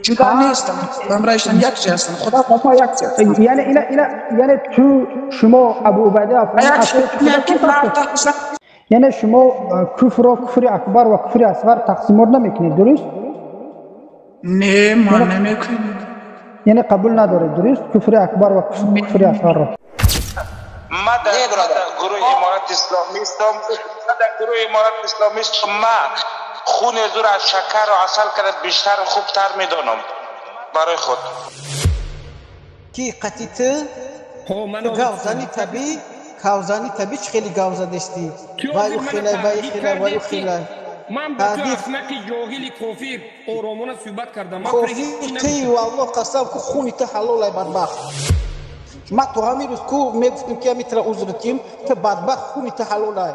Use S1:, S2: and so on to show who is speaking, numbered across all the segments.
S1: جدا نیستم، همراهشان یک چیز هستم، خدا و ما یک چیز هستم.
S2: یعنی اینا اینا یعنی تو شما ابو عبیده افغانی
S1: یک
S2: از
S1: چیز
S2: پیش خودتون
S1: که
S2: تقسیم، یعنی شما کفر و کفر اکبر و کفر اصغر تقسیم نمیکنید، درست؟
S1: نه، ما
S2: یعنی
S1: نمیکنیم.
S2: یعنی قبول ندارید، درست؟ کفر اکبر و کفر اصغر را.
S3: ما در گروه امارت اسلامی هستم، ما در گروه امارت اسلامی هستم. ما خون زور از شکر و عسل کرد بیشتر خوبتر میدانم برای خود.
S4: کی قطیت گاوزانی طبیعی، گاوزانی طبیعی چه خیلی گاوزه داشتی؟ وای خیلی وای خیلی وای خیلی.
S5: من با تو احمق جاهل کافر آرامانه صحبت کردم. من
S4: کافر تی والله قسم که خونی ته حلال بدبخت. ما تو همین روز کو میگفتیم که میتره عذر تیم ته بدبخت خونی ته حلال.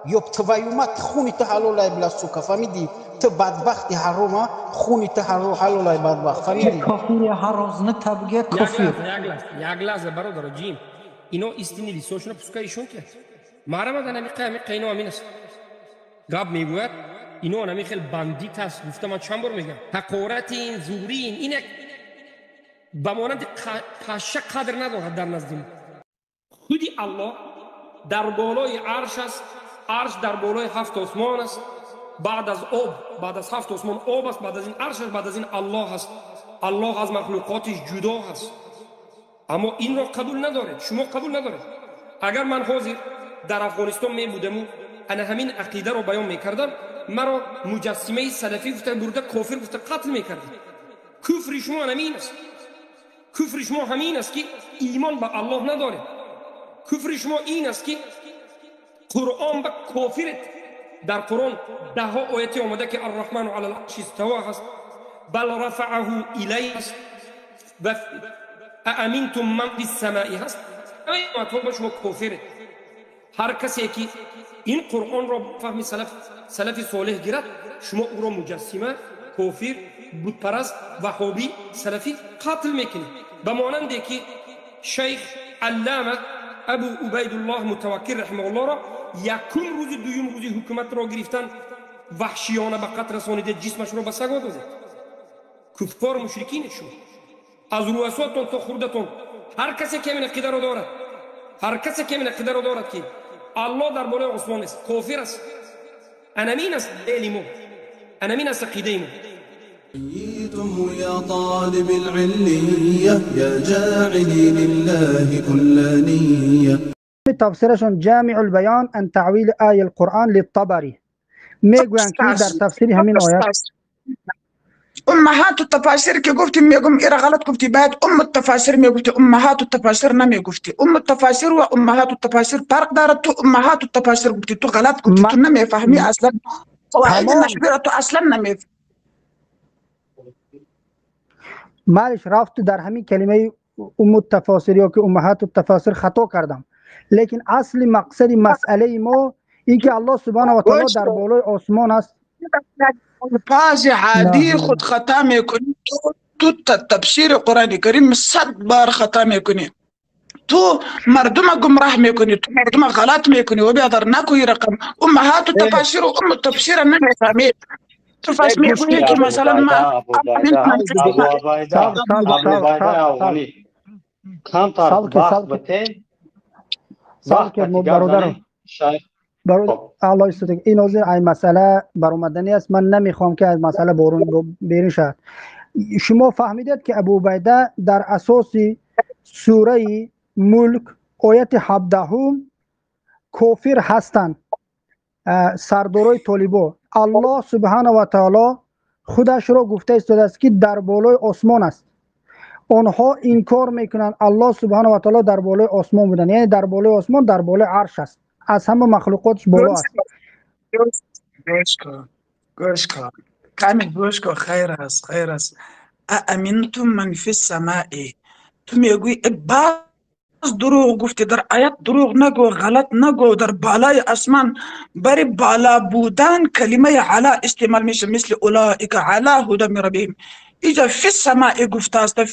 S4: یوب تویومت خونی ته حلال بلا سوکا فهمیدی؟ ته بدبختی حرومه خونی ته حلال بدبخت فهمیدی؟
S6: کافر هر روز نه تبگه کافر.
S5: یک لحظه یک لحظه برادر جیم اینا استینی لیسوشون پسکایشون که معرمه دنمی قیمی قینو امین است. گاب میگوید اینا نمی خیلی بندیت هست. گفتم من چند بار میگم حقارت این زوری این یک به مانند پشه قدر ندارد در نزد ما. خودی الله در بالای عرش است، عرش در بالای هفت آسمان است، بعد از آب، بعد از هفت آسمان آب است، بعد از این عرش است، بعد از این الله است. الله از مخلوقاتش جدا است، اما این را قبول ندارد، شما قبول ندارید. اگر من حاضر در افغانستان می بودم و انا همین عقیده رو بیان میکردم، مرا مجسمه سلفی گفته برده کافر گفته قتل میکردم. کفر شما همین است، کفر شما همین است که ایمان به الله ندارید. کفر شما این است که قرآن به کافرت. در قرآن ده ها آیتی آمده که الرحمن علی العرش استوا هست، بل رفعه الیه است و اامنتم من فی السماء هست. همه آیت‌ها به شما کافرت. هر کسی که این قرآن را فهم سلف صالح گیرد، شما او را مجسمه، کافر، بتپرست، وهابی، سلفی قتل میکنید. به مانند که شیخ علامه ابو عبیدالله متوکل رحمه الله را یکم روز دویم روزی حکومت را گرفتن، وحشیانه به قتل رسانیده، جسمش را به سگا داده. کفار مشرکین شما از رؤساتون تا خوردتون، هر کسی که این عقیده را دارد، هر کسی که این عقیده را دارد که الله در بالای آسمان است، کافر است. انمین است دلیل ما، انمین است عقیده ما.
S7: حييتم يا طالب العلية يا جاعلي لله كل نية.
S2: تفسیرشون جامع البیان عن تعویل آیه القرآن للطبری میگویند که در تفسیر همین آیات
S1: امهات التفاسیر که گفتی میگم ایرا غلط گفتی، باید ام التفاسیر میگفتی، امهات التفاسیر نمیگفتی. ام التفاسیر و امهات التفاسیر فرق داره. تو امهات التفاسیر گفتی، تو غلط گفتی، تو نمیفهمی اصلا قواعد نحوی تو اصلا نمیفهمی.
S2: معلش رفت در همین کلمه ام التفاسیر یا که امهات التفاسیر خطا کردم، لیکن اصل مقصد مسئله ما این که الله سبحانه و تعالی در بالای آسمان است.
S1: الفاظ عادی خود خطا میکنی تو، تفسیر قرآن کریم 100 بار خطا میکنی، تو مردم گمراه میکنی، تو مردم غلط میکنی و بیادر نکوی رقم امهات التفاسیر و ام التفسیر نمیفهمی. تو فاس میگویی که مثلا ما
S2: برادر الله این حاضر این مسئله برآمدنی است. من نمیخوام که از مسئله بیرون شد. شما فهمیدید که ابو عبیده در اساس سوره ملک آیت 17 کافر هستند سردارای طالبا. الله سبحانه و تعالی خودش را گفته است که در بالای آسمان است. آنها انکار میکنند الله سبحانه و تعالی در بالای آسمان بودن، یعنی در بالای آسمان، در بالای عرش است، از همه مخلوقاتش بالا است.
S1: گوش کن گوش کن کمی گوش کن، خیر است خیر است. امنتم من فی السماء، تو میگویی باز دروغ گفتی، در آیت دروغ نگو، غلط نگو. در بالای آسمان برای بالا بودن کلمه علا استعمال میشه، مثل اولئک علی هدی من ربهم. اینجا فی السماء گفته است،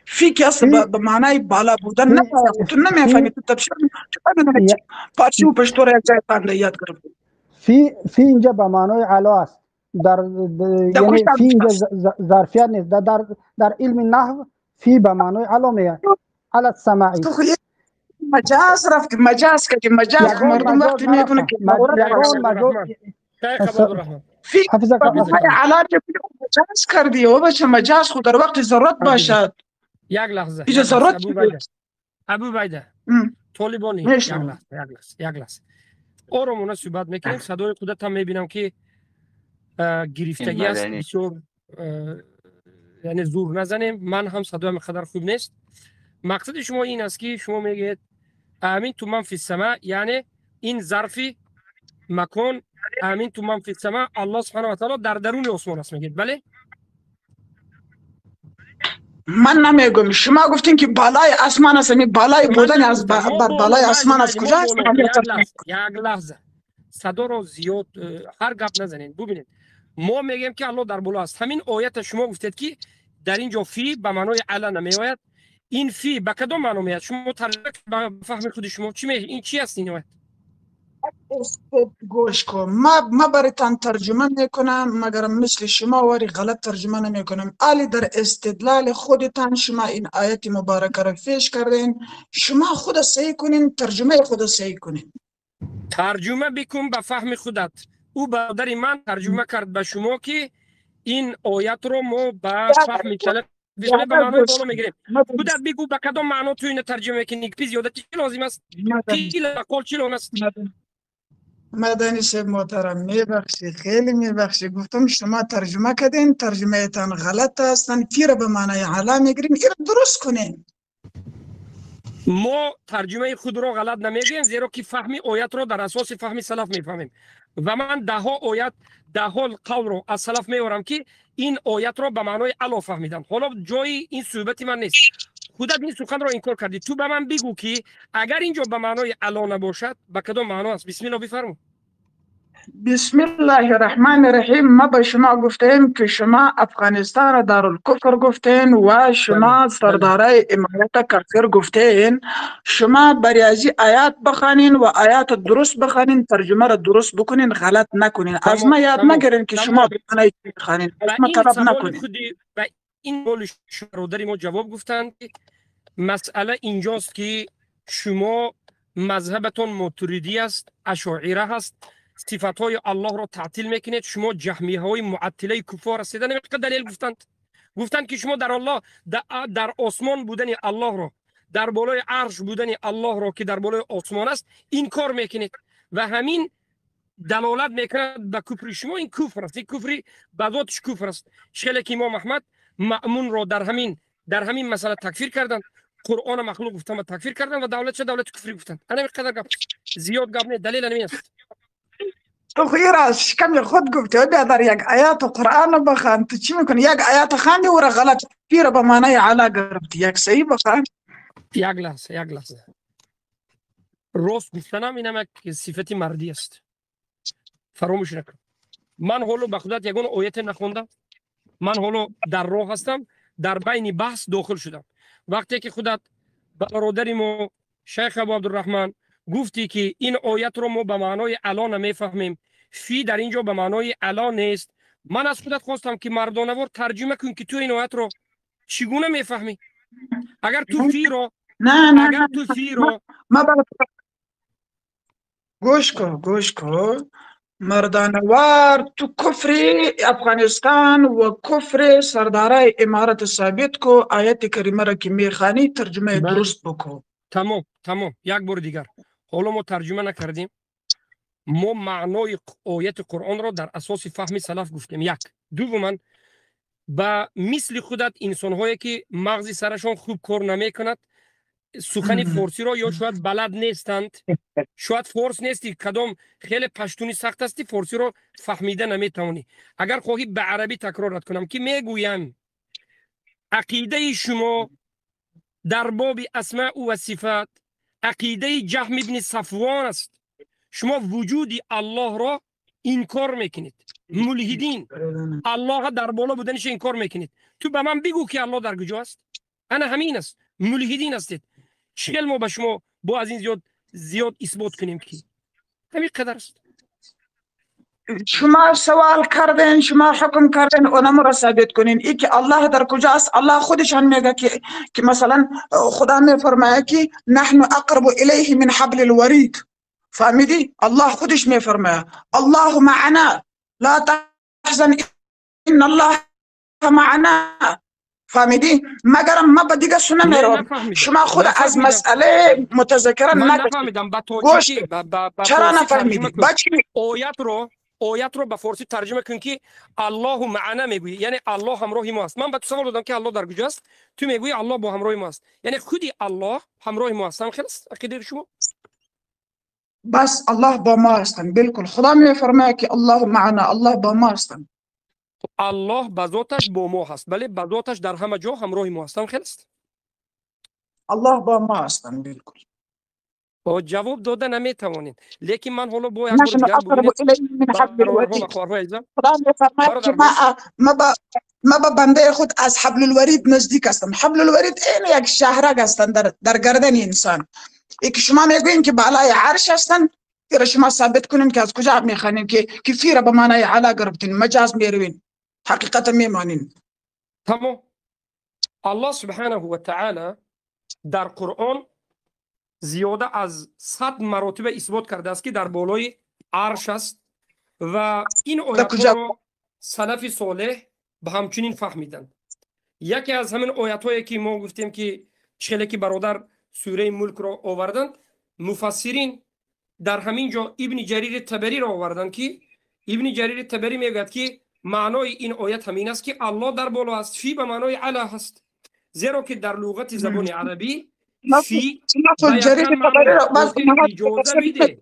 S1: فی که است به معنای بالا بودن نه. تو نمیفهمی، تو تفسیر فارسی و پشتو را یک جای خوانده یاد گرفتی.
S2: فی اینجا به معنای علا است. Дар яъне фи инҷа зарфият нест. Дар илми наҳв фи ба маънои ало меояд. Ала самаи.
S1: Маҷоз рафт, маҷоз ки маҷоз мардум вақте мекунад ки
S2: ягон маҷоз
S1: фи ала маҷоз кардӣ, о бача маҷоз худ дар вақти зарурат бошад.
S5: Як лаҳза.
S1: Инҷа зарурат
S5: Абу Убайда. Толибони як лаҳза, як лаҳза, як лаҳза. Оромона суҳбат мекунем. Садои худатам мебинам ки гирифтагӣ аст, бисёр яъне зур назанем. Ман ҳам садоям қадар хуб нест. Мақсади шумо ин аст ки шумо мегӯед аминтум ман фи сама, яъне ин зарфи макон аминтум ман фи сама, Аллоҳ субҳанаҳу ва таъоло дар даруни осмон аст мегӯед, бале?
S1: Ман намегӯям. Шумо гуфтин ки балои осмон аст, ҳамин балои будан аз бар балои осмон аз куҷо аст?
S5: Як лаҳза. Садоро зиёд ҳар гап назанед. Бубинед, мо мегӯем ки Аллоҳ дар боло аст. Ҳамин оята шумо гуфтед ки дар ин ҷо фи ба маънои ала намеояд. Ин фи ба кадом маъно меояд? Шумо тарҷума ба фаҳми худи шумо чӣ ин чӣ аст ин оят?
S1: Гӯш кун, ма бароятон тарҷума мекунам, магар мисли шумо вари ғалат тарҷума намекунам. Али дар истидлали худатон шумо ин ояти муборакаро феш кардин, шумо худа саҳӣ кунин, тарҷумаи худа саҳӣ кунин.
S5: Тарҷума бикун ба фаҳми худат. Ӯ бародари ман тарҷума кард ба шумо ки ин оятро мо ба фаҳми салаф ба маънои боло мегирем. Худат бигӯ ба кадом маъно ту ина тарҷума мекунӣ? Пи зиёдати чӣ лозим аст? Қил қол чӣ лозим аст?
S1: Мадани шеб муҳтарам, мебахшӣ, хеле мебахшӣ. Гуфтам шумо тарҷума кардин, тарҷумаятон ғалат аст. Фира ба маънои ала мегирем, ира дуруст кунем.
S5: Мо тарҷумаи худро ғалат намегӯем, зеро ки фаҳми оятро дар асоси фаҳми салаф мефаҳмем. Ва ман даҳҳо оят, даҳҳо қавлро аз салаф меорам ки ин оятро ба маънои ало фаҳмиданд. Ҳоло ҷои ин суҳбати ман нест. Худат ин суханро инкор кардӣ. Ту ба ман бигӯ ки агар ин ҷо ба маънои ало набошад, ба кадом маъно аст? Бисмиллоҳ бифармо.
S1: Бисмиллоҳи раҳмони раҳим. Ма ба шумо гуфтем ки шумо Афғонистонро дорулкуфр гуфтен ва шумо сардараи имората кафир гуфтен. Шумо барои аз ин оят бихонин ва оятро дуруст бихонин, тарҷумаро дуруст бикунин, ғалат накунин. Аз ма ёд нагирин ки шумо бихонед чӣ бихонин. Аз ма талаб накунин.
S5: Ба ин саволи бародари мо ҷавоб гуфтанд ки масъала инҷост ки шумо мазҳабатон мотуридӣ аст, ашоира ҳаст, сифатҳои Аллоҳро таътил мекунед, шумо ҷаҳмиҳои муаттилаи куффор ҳастед. Ана далел гуфтанд. Гуфтанд ки шумо дар Аллоҳ, дар осмон будани Аллоҳро, дар болои арш будани Аллоҳро ки дар болои осмон аст, инкор мекунед ва ҳамин далолат мекунад ба куфри шумо. Ин куфр аст, ин куфри ба зотиш куфр аст. Хеле ки имом Аҳмад Маъмунро дар ҳамин масъала такфир карданд, Қуръонро махлуқ гуфтанд ва такфир карданд ва давлатша давлати куфрӣ гуфтанд. Ана ин қадар гап зиёд гап не, далел ҳамин аст.
S1: Ту хуира шиками худ гуфтӣ, биёдар як ояту Қуръонро бихон. Ту чӣ мекунӣ? Як ояту хондӣ, ӯро ғалат фира ба маънои ала гирифтӣ. Як саҳӣ бихон.
S5: Як лаҳза, як лаҳза. Рост гуфтанам инам як сифати мардӣ аст. Фаромӯш накун. Ман ҳоло ба худат ягон ояте нахондам. Ман ҳоло дар роҳ ҳастам, дар байни баҳс дохил шудам. Вақте ки худат ба бародари мо шайх Абу Абдурраҳман гуфтӣ ки ин оятро мо ба маънои ало намефаҳмем, фи дар ин ҷо ба маънои ало нест, ман аз худат хостам ки мардонавор тарҷума кун ки ту ин оятро чӣ гуна мефаҳмӣ. Агар ту фиро, агар ту фиро
S1: гӯш кун, гӯш кун, мардонавор ту куфри Афғонистон ва куфри сардараи иморат собит ку, ояти каримаро ки мехонӣ тарҷумаи дуруст бикун.
S5: Тамом, тамом. Як бори дигар. Ҳоло мо тарҷума накардем. Мо маънои ояти Қуръонро дар асоси фаҳми салаф гуфтем. Як. Дуввуман, ба мисли худат инсонҳое ки мағзи сарашон хуб кор намекунад, сухани форсиро ё шояд балад нестанд, шояд форс нестӣ, кадом хеле паштуни сахт ҳастӣ, форсиро фаҳмида наметавонӣ. Агар хоҳӣ ба арабӣ такрорат кунам ки мегӯям ақидаи шумо дар боби асмау ва сифат ақидаи Ҷаҳм ибни Сафвон аст. Шумо вуҷуди Аллоҳро инкор мекунед. Мулҳидин Аллоҳ дар боло буданаш инкор мекунед. Ту ба ман бигӯ ки Аллоҳ дар куҷо аст? Ана ҳамин аст. Мулҳидин ҳастед. Чӣ мо ба шумо бо аз ин зиёд исбот кунем ки ҳамин қадар аст.
S1: شما سوال کردین، شما حکم کردین، اونم را ثابت کنین. ای که الله در کجاست؟ الله خودشان میگه که مثلا خدا میفرماید که نحن اقرب الیه من حبل الورید. فهمیدی؟ الله خودش میفرماید الله معنا لا تحزن ان الله معنا. فهمیدی؟ مگر ما به دیگه سو نمیروم. شما خود از مسئله متذکرا
S5: نفهمیدم. با توجیه
S1: چرا نفهمیدی؟
S5: آیت رو به فارسی ترجمه کن که الله معنا میگویی، یعنی الله همراه ما است. من به تو سوال دادم که الله در کجاست، تو میگویی الله با همراه ما است، یعنی خودی الله همراه ما است. هم خلاص عقیده شما؟
S1: بس الله با ما هستن، بالکل. خدا میفرماید که الله معنا، الله با ما هستن.
S5: الله به ذاتش با ما هست، بله، به ذاتش در همه جا همراه ما هستن. خلاص
S1: الله با ما هستن، بالکل.
S5: با جواب داده نمیتوانید، لیکن من حالا با یک بار دیگر
S1: خدا میفرماید که ما به بنده خود از حبل الورید نزدیک هستم. حبل الورید این یک شهرک هستن در گردن انسان. ای که شما میگوین که بالای عرش هستن، را شما ثابت کنین که از کجا میخوانین که فی را به معنای علا گرفتین، مجاز میروین، حقیقت میمانین.
S5: تمام. الله سبحانه و تعالی در قرآن زیاده از 100 مراتب اثبات کرده است که در بالای عرش است و این آیت را سلف صالح به همچنین فهمیدند. یکی از همین آیت هایی که ما گفتیم که چخیلی که برادر سوره ملک را آوردند، مفسرین در همین جا ابن جریر طبری را آوردند که ابن جریر طبری میگوید که معنای این آیت همین است که الله در بالا است، فی به معنای علا هست، زیرا که در لغت زبان عربی فی اجازه بده.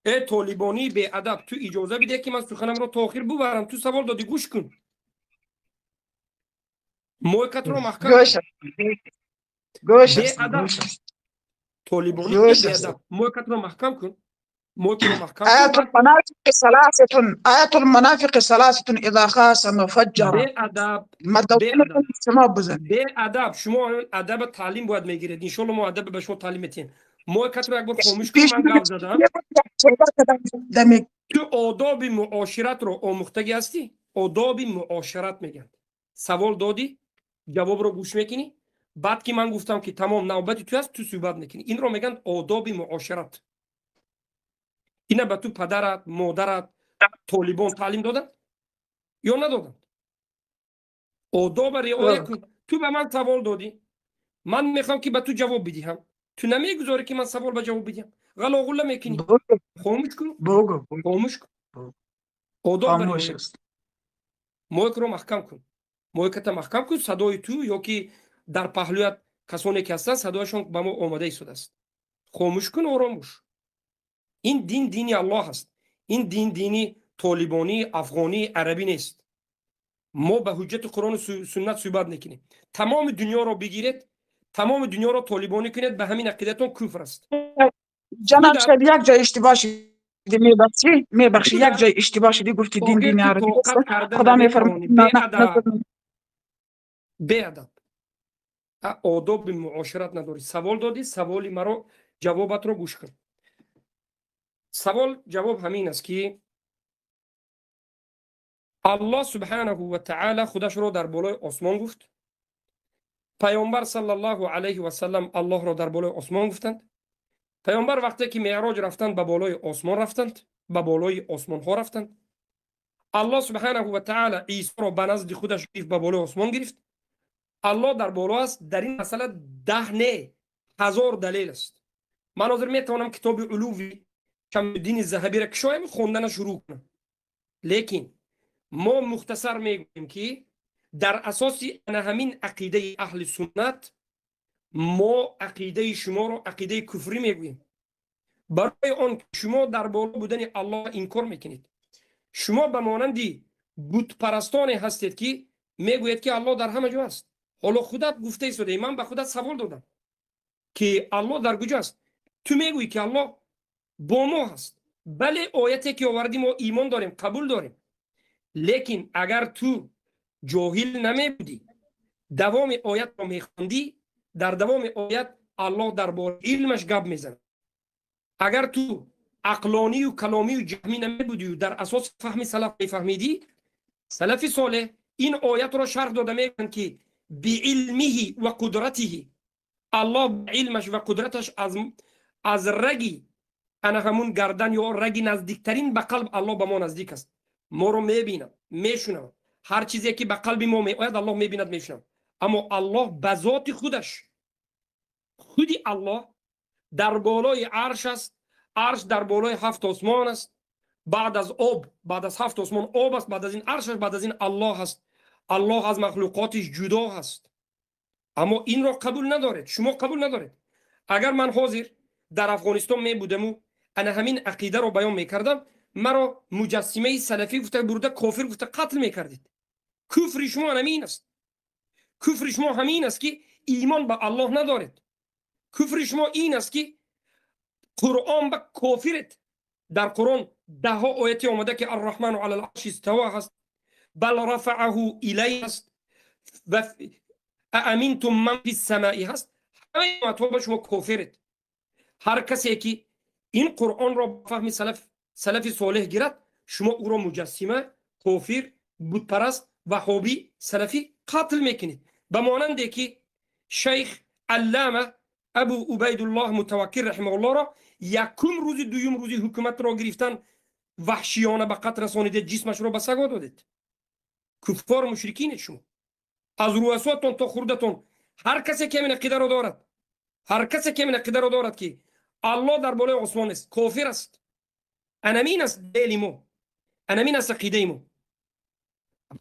S5: ای طالبانی بی ادب، تو اجازه بده که من سخنم را تا آخر ببرم. تو سوال دادی، گوش کن. مویکت رو محکم
S1: گوش
S5: بی ادب طالبانی بی ادب، مویکت رو محکم کن.
S1: آیت المنافق ثلاثة، آیت المنافق ثلاثة اذا خاصم فجر.
S5: بی ادب، بی ادب. شما ادب تعلیم باید میگیرید. ان شاء الله ما ادب به شما تعلیم میتیم. مویکت رو یک بار خاموش کن، من گپ زدم. تو آداب معاشرت رو آموختگی هستی؟ آداب معاشرت میگن. سوال دادی، جواب رو گوش میکنی، بعد که من گفتم که تمام نوبت تو هست، تو صحبت میکنی. این رو میگن آداب معاشرت. اینا به تو پدرت، مادرت، طالبان تعلیم دادن یا ندادن؟ آداب رعایت کن. تو به من سوال دادی، من میخوام که به تو جواب بدهم، تو نمیگذاری که من سوال به جواب بدهم، غلا میکنی. خاموش کن، خاموش کن. آداب رعایت. مایک رو محکم کن، مایکت محکم کن. صدای تو یا که در پهلویت کسانی که هستند صدایشان به ما آماده ایستاده است. خاموش کن، آرام باش. این دین دینی الله است. این دین دینی طالبانی، افغانی، عربی نیست. ما به حجت قرآن و سنت صحبت نکنیم. تمام دنیا را بگیرید، تمام دنیا را طالبانی کنید، به همین عقیدتون کفر است.
S1: جناب صاحب یک جای اشتباه شدی، میبخشی یک جای اشتباه شدی، گفتی دین دین عربی. خدا میفرماید
S5: بی ادب، آداب معاشرت نداری. سوال دادی، سوالی مرا جوابت رو گوش کن. سوال جواب همین است که الله سبحانه و تعالی خودش رو در بالای آسمان گفت. پیامبر صلی الله علیه و سلم الله را در بالای آسمان گفتند. پیامبر وقتی که معراج رفتند به بالای آسمان رفتند، به بالای آسمان ها رفتند. الله سبحانه و تعالی عیسی را به نزد خودش گرفت، به بالای آسمان گرفت. الله در بالا است. در این مسئله 10 نه 1000 دلیل است. من حاضر میتوانم کتاب علوی شمس ذهبی را کشایم خوندن شروع کنم، لیکن ما مختصر میگوییم که در اساس همین عقیده اهل سنت ما عقیده شما رو عقیده کفری میگوییم. برای آن شما در بالا بودن الله انکار میکنید. شما به مانند بت پرستانی هستید که میگوید که الله در همه جا است. حالا خودت گفته ایستاده، من به خودت سوال دادم که الله در کجاست، تو میگویی که الله با ما هست. بله، آیتی که آوردیم ما ایمان داریم، قبول داریم، لیکن اگر تو جاهل نمی بودی، دوام آیت را میخواندی، در دوام آیت الله درباره علمش گپ میزنه. اگر تو ақлонию каломию ҷаҳмӣ намебудию, дар асоси фаҳми салаф мефаҳмидӣ, салафи солеҳ ин оятро шарҳ дода мегӯянд, ки биилмиҳи ва қудратиҳи, Аллоҳ ба илмаш ва қудраташ аз раги ана ҳамун гардан ё раги наздиктарин ба қалб Аллоҳ ба мо наздик аст, моро мебинад, мешунавад. Ҳар чизе ки ба қалби мо меояд, Аллоҳ мебинад, мешунавад. Аммо Аллоҳ ба зоти худаш, худи Аллоҳ дар болои арш аст. Арш дар болои ҳафт осмон аст. Баъд аз об, баъд аз ҳафт осмон об аст, баъд аз ин арш аст, баъд аз ин Аллоҳ аст. Аллоҳ аз махлуқотиш ҷудо ҳаст. Аммо инро қабул надоред, шумо қабул надоред. Агар ман ҳозир дар Афғонистон мебудаму ана ҳамин ақидаро баён мекардам, маро муҷассимаи салафӣ гуфта бурда, кофир гуфта қатл мекардед. Куфри шумо ҳамин аст. Куфри шумо ҳамин аст, ки имон ба Аллоҳ надоред. Куфри шумо ин аст, ки Қуръон ба кофиред. Дар Қуръон даҳҳо ояте омада, ки Арраҳману ала л-арши истава ҳаст, бал рафаъаҳу илай ҳаст, ва ааминтум ман фи ссамаи ҳаст. Ҳамаи оятҳо ба шумо кофиред. Ҳар касе ки ин Қуръонро ба фаҳми салафи солеҳ гирад, шумо ӯро муҷассима, кофир, бутпараст, ваҳобӣ, салафӣ қатл мекунед. Ба монанде ки шайх Аллама Абу Убайдуллоҳ Мутаваккил раҳимауллоҳро якум рӯзи, дуюм рӯзи ҳукуматро гирифтан ваҳшиёна ба қатл расонидед, ҷисмашро ба саго додед. Куффору мушрикинед шумо. Аз руасотон то хурдатон ҳар касе ки ҳамин ақидаро дорад, ҳар касе ки ҳамин ақидаро дорад, ки Аллоҳ дар болои осмон нест, кофир аст. Анамин аст дели мо, анамин аст ақидаи мо.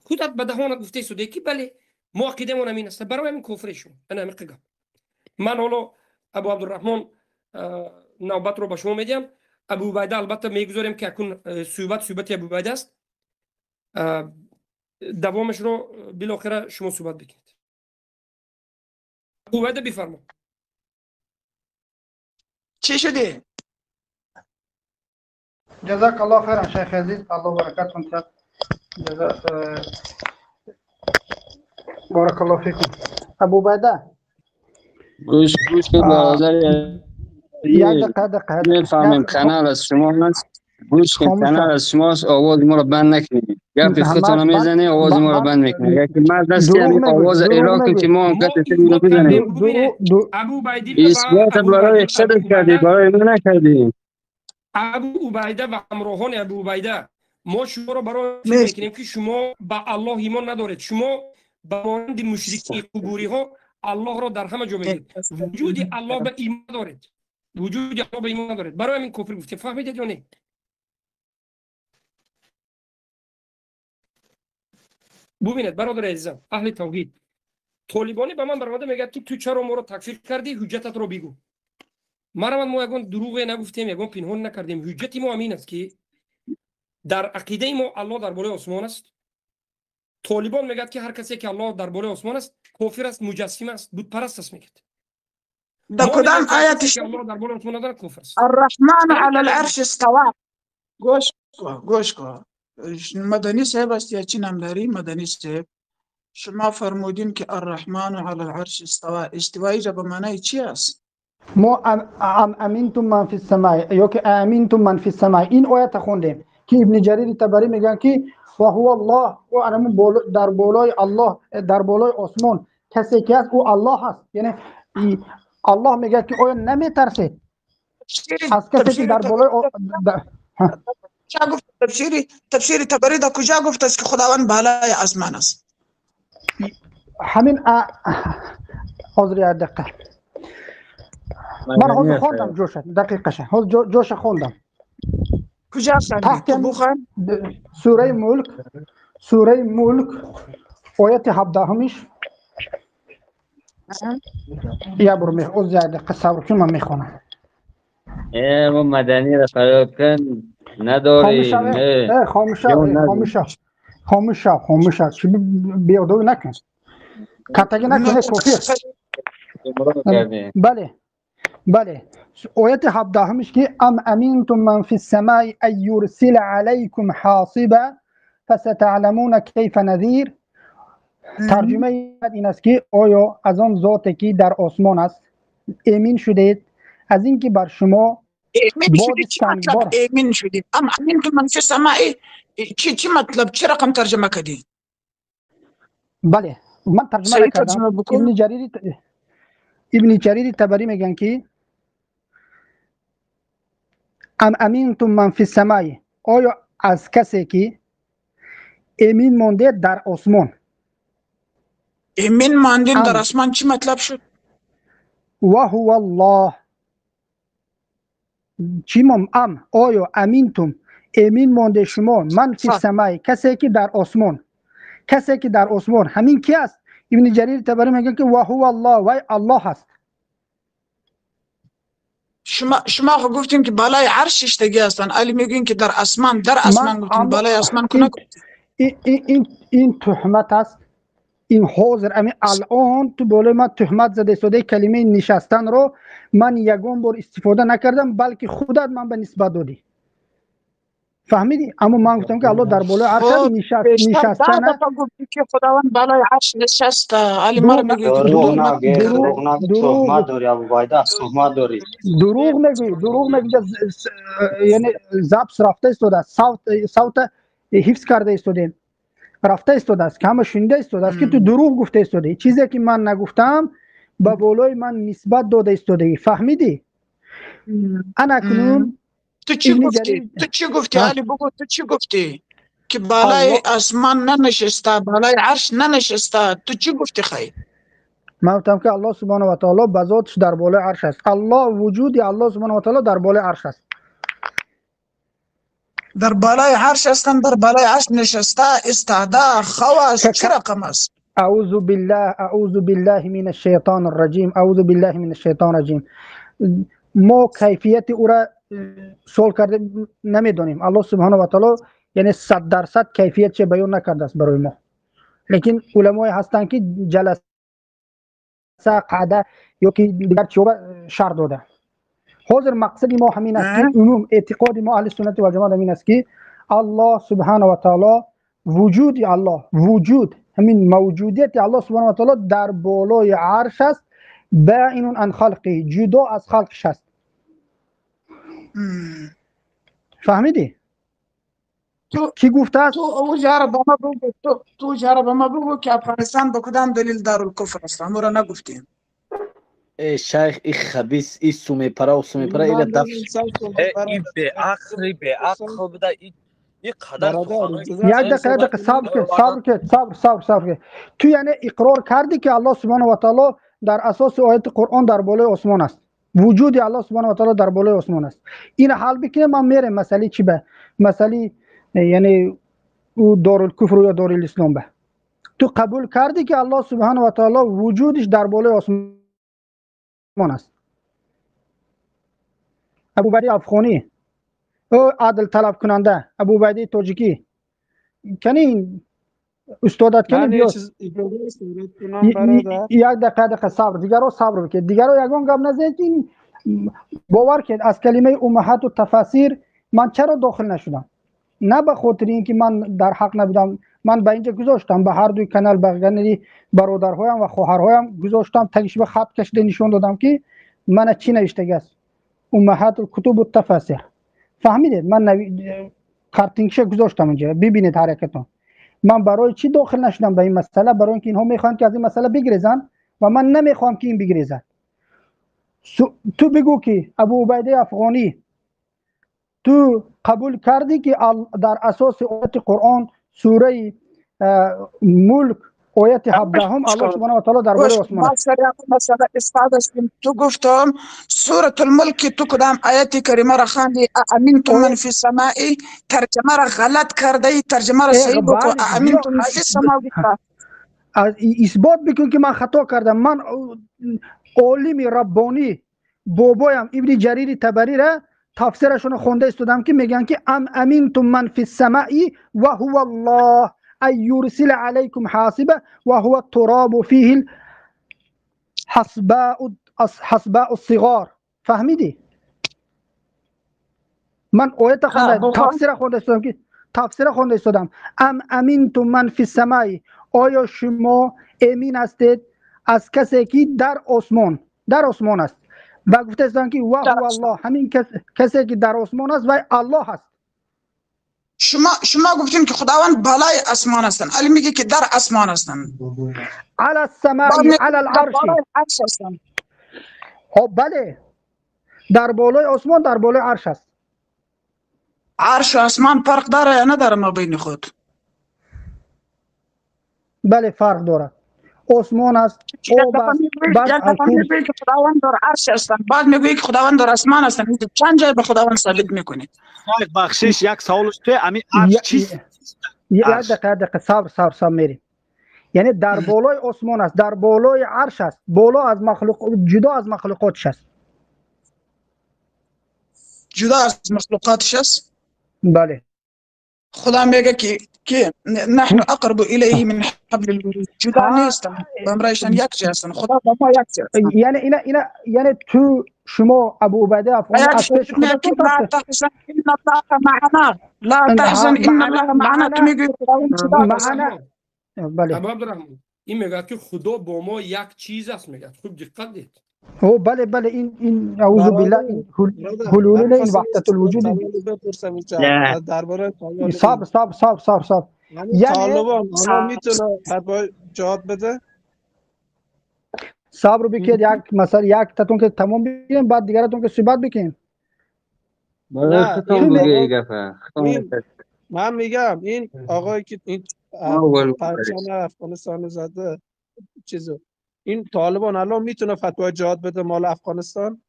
S5: Худат ба даҳонат гуфтаи суде, ки бале, мо ақидаамон ҳамин аст, барои ҳамин кофире шумо. Ана ҳамин гап. Ман ҳоло Абу Абдурраҳмон навбатро ба шумо медиҳам. Абу Убайда албатта мегузорем, ки акун суҳбат суҳбати Абу Убайда аст. Давомашро билохира шумо суҳбат бикунед. Абу Убайда, бифармо.
S1: Чӣ шудӣ?
S2: جزاك الله خيرا شيخ عزيز، الله بركاتكم. جزا بارك الله فيكم ابو عبيده.
S8: گوش گوش کن برادر.
S2: یک دقیقه دقیقه.
S8: میفهمیم کانال از شما هست. گوش کن، کانال از شماست، آواز ما رو بند نکنید. گپ خودتون میزنی، آواز ما رو بند میکنی. یکی مرد است که همین آواز اعلام کن که ما هم گپ رو بزنیم. اثبات برای خودت کردی، برای ما نکردی.
S5: Абу Убайда ва ҳамроҳони Абу Убайда, мо шуморо барои мекунем, ки шумо ба Аллоҳ имон надоред. Шумо ба монанди мушрики қубуриҳо Аллоҳро дар ҳама ҷо мегӯед, вуҷуди Аллоҳ ба имон надоред, вуҷуди Аллоҳ ба имон надоред. Барои ҳамин кофир гуфтем. Фаҳмидед ё не? Бубинед, бародари азизам, аҳли тавҳид, толибонӣ ба ман баромада мегӯяд, ки ту чаро моро такфир кардӣ, ҳуҷҷататро бигӯ. Марамад, мо ягон дурӯғе нагуфтем, ягон пинҳон накардем. Ҳуҷҷати мо ҳамин аст, ки дар ақидаи мо Аллоҳ дар болои осмон аст. Толибон мегӯяд, ки ҳар касе ки Аллоҳ дар болои осмон аст, кофир аст, муҷассима аст, бутпараст аст, мегӯяд.
S1: Дар кадом оятиш
S5: Аллоҳ дар болои осмон надорад, кофир аст?
S1: الرحمن على العرش استوى. گوش کن، گوش کن. مدنی صاحب است یا چی نام داری؟ مدنی صاحب، شما فرمودین که الرحمن علی العرش استوى. استوایی را به معنای چی است؟
S2: ما ام امنتم من فی السماء یا که امنتم من فی السماء، این آیت خوندیم که ابن جریر طبری میگن که و هو الله و در بالای الله، در بالای آسمان کسی که است او الله هست. یعنی الله میگه که آیا نمیترسید از کسی که در بالای
S1: کجا گفت؟ تفسیری طبری در کجا گفت است که خداوند بالای آسمان است؟
S2: همین حاضر یک دقیقه، من حاضر خوندم جوش دقیقه شه، حاضر جوش خوندم.
S1: کجا
S2: تحت
S1: بخوان؟
S2: سوره ملک، سوره ملک آیت 17مش. یا برو می از یک دقیقه صبر کن، من میخونم.
S8: ما مدنی را فریاد کن نداریم.
S2: خاموش خاموش خاموش خاموش، چی بیادبی نکن، کتگی نکن، کافر. بله بله، آیت 17مش که ام امنتم من فی السماء ان یرسل علیکم حاصبا فستعلمون کیف نذیر. ترجمه این است که آیا از آن ذاتی که در آسمان است امین شدید از اینکه بر شما
S1: ایمن شدی چی مطلب ایمن شدی؟ ام امنتم من فی السماء چی مطلب چی رقم ترجمه کردی؟
S2: بله من ترجمه نکردم. ابن جریر طبری میگن که ام امنتم من فی السماء، آیا از کسی که امین مانده در آسمان،
S1: امین مانده در آسمان چی مطلب شد؟
S2: و هو الله. چی ام آیا امینتم امین مانده شما من فی السماء، کسی که در آسمان، کسی که در آسمان همین کی است؟ ابن جریر طبری میگه که و هو الله، وای الله هست.
S1: شما گفتین که بالای عرش اشتگی هستن، علی میگین که در آسمان، در آسمان گفتین، بالای آسمان کنه.
S2: این تهمت است. این حاضر امین الان تو بالای من تهمت زده ساده. کلمه نشستن رو من یگان بار استفاده نکردم، بلکه خودت من به نسبت دادی، فهمیدی؟ اما من گفتم که الله در بالای عرش نشستن.
S1: گفتی که خداوند بالای عرش نشسته. علی مرا میگی
S9: دروغ نگی، تهمت داری ابو بایده، تهمت داری،
S2: دروغ میگی، دروغ میگی. یعنی ضبط رفته ایستاده، صوت حفظ کرده ایستاده، رفته ایستاده است که همه شنیده ایستاده است که تو دروغ گفته ایستاده. چیزی که من نگفتم به بالای من نسبت داده ایستاده، فهمیدی؟ انا کنون
S1: تو چی گفتی؟ تو چی گفتی علی؟ بگو تو چی گفتی که بالای آسمان ننشسته، بالای عرش ننشسته؟ تو چی گفتی خیر؟
S2: من گفتم که الله سبحانه و تعالی به ذاتش در بالای عرش است. الله، وجود الله سبحانه و تعالی در بالای عرش است.
S1: در بالای عرش هستن، در بالای عرش نشسته، استاده، خواست، چه رقم است؟
S2: اعوذ بالله، اعوذ بالله من الشیطان الرجیم، اعوذ بالله من الشیطان الرجیم. ما کیفیت او را سوال کرده نمیدونیم. الله سبحانه و تعالی یعنی 100% کیفیت چه بیان نکرده است برای ما، لیکن علمای هستند که جلسه قعده یا که دیگر چیزا شرح داده. حاضر مقصد ما همین است که عموم اعتقاد ما اهل سنت و جماعت همین است که الله سبحانه و تعالی، وجود الله، وجود همین موجودیت الله سبحانه و تعالی در بالای عرش است، بائن عن خلقه، جدا از خلقش است. فهمیدی؟ کی گفته است؟
S1: تو او جاره به ما بگو، تو جاره به ما بگو که افغانستان به کدام دلیل دارالکفر است؟ ما را نگفتیم.
S10: ای شیخ، ای خبیث، ای سومیپرا و سومیپرا ایلا دف.
S11: ای به عقل، به عقل بده، ای قدر
S2: یک دقیقه، دقیقه صبر کن، صبر کن، صبر صبر صبر. تو یعنی اقرار کردی که الله سبحانه و تعالی در اساس آیت قرآن در بالای آسمان است، وجود الله سبحانه و تعالی در بالای آسمان است. این حل بکنه ما میریم مسئله چی به مسئله، یعنی او دارالکفر یا دارالاسلام به. تو قبول کردی که الله سبحانه و تعالی وجودش در بالای آسمان است. ابوبکر افغانی، او عدل طلب کننده، ابوبکر تاجیکی، کنین استادت کنین بیاد یک دقیقه، دقیقه صبر، دیگرو صبر بکن، دیگرو یگان گپ نزنید. این باور کنید از کلمه امهات و تفاسیر من چرا داخل نشدم؟ نه به خاطر اینکه من در حق نبودم، من به اینجا گذاشتم، به هر دوی کانال، به کانال برادرهایم و خواهرهایم گذاشتم، تگش به خط کشیده نشون دادم که من چی نوشته است، امهات الکتب التفاسیر. فهمیدید؟ من کارتینگش گذاشتم اینجا، ببینید حرکتون. من برای چی داخل نشدم به این مسئله؟ برای اینکه اینها میخوان که از این مسئله بگریزن و من نمیخوام که این بگریزن. تو بگو که ابو عبیده افغانی، تو قبول کردی که در اساس آیت قرآن سوره ملک آیت 17 هم الله سبحانه و تعالی در بالای آسمان است.
S1: تو گفتم سوره الملک، تو کدام آیت کریمه را خواندی؟ امنتم من فی السماء، ترجمه را غلط کرده ای، ترجمه را صحیح بکن. امنتم من فی السماء،
S2: اثبات بکن که من خطا کردم. من عالم ربانی بابایم ابن جریر طبری را تفسیرشون خونده استودم که میگن که ام امنتم من فی السماء و هو الله ان یرسل علیکم حاصبا و هو التراب فیه الحصباء الصغار. فهمیدی؟ من آیت خونده، تفسیر خونده استودم که تفسیر خونده استودم. ام امنتم من فی السماء، آیا شما امین هستید از کسی که در آسمان، در آسمان است؟ و گفته استن که و هو الله، همین کسی که در آسمان است و الله است.
S1: شما گفتین که خداوند بالای آسمان هستند، علی میگه که در آسمان هستند.
S2: علی السماء، علی العرش. خب بله، در بالای آسمان، در بالای عرش است.
S1: عرش و آسمان فرق داره یا نداره ما بین خود؟
S2: بله فرق داره. آسمان است، آب است، بعد
S1: میگه که خداوند در عرش هستند، بعد میگه که خداوند در آسمان هستند. چند جای به خداوند ثابت میکنید؟
S11: بخشش یک سوال است، امی عرش چیست؟
S2: یک دقیقه صبر صبر میریم. یعنی در بالای آسمان است، در بالای عرش است، بالا از مخلوق، جدا از مخلوقاتش است.
S1: جدا از مخلوقاتش است؟
S2: بله.
S1: خدا میگه که نحن اقرب الیه من حبل الورید، جدا نیستن، بامرایشان یک جا هستن. خدا با ما یک جا هستن.
S2: یعنی اینا یعنی تو شما ابو عبیده افغان از پیش خدا
S1: لا تحزن ان الله معنا، لا تحزن ان الله معنا. تو میگی خداوند جدا
S2: معنا. بله.
S5: ابو عبدالرحمن این میگه که خدا با ما یک چیز است، میگه. خوب دقت دید.
S2: او بله بله، این اعوذ بالله، این حلول این وحدت الوجود.
S7: درباره
S2: صبر صبر صبر صبر صبر.
S7: یعنی طالبان الان میتونه فتوای جهاد بده؟
S2: صبر بکید، یک مثلا یک تاتون که تمام بگیم، بعد دیگرتون که صحبت بکنیم.
S7: من میگم این آقایی که این پرچم افغانستان زده چیزو، این طالبان الان میتونه فتوای جهاد بده مال افغانستان؟